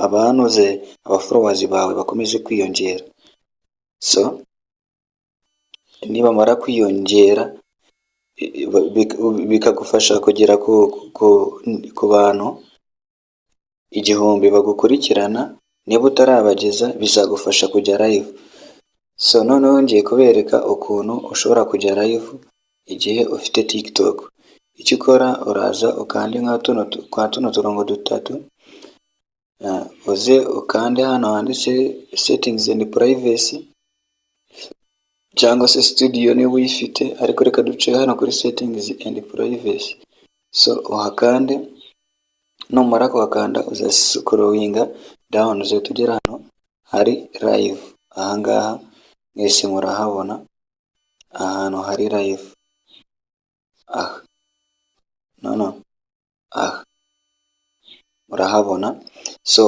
abanuze aba followers bawe bakomeze kwiyongera. So nibamara kwiyongera, bikagufasha kugera ku bantu 1000 bagukurikirana. Niba utarabageza, bizagufasha kujya live. So noneho ngiye kubereka ukuntu ushobora kujya live igihe ufite TikTok. Icyo ukora, uraza ukande nka tuno kwa tuno turongo dutatu, uze ukande hano handitse "Settings and privacy" cyangwa se "Studio" niba uyifite, ariko reka duce hano kuri "Settings and privacy". So uhakande. Numara kuhakanda, uzascrollinga down, uzahita ugera hano hari live. Ahangaha mwese murahabona ahantu hari live, aha, no, aha murahabona. So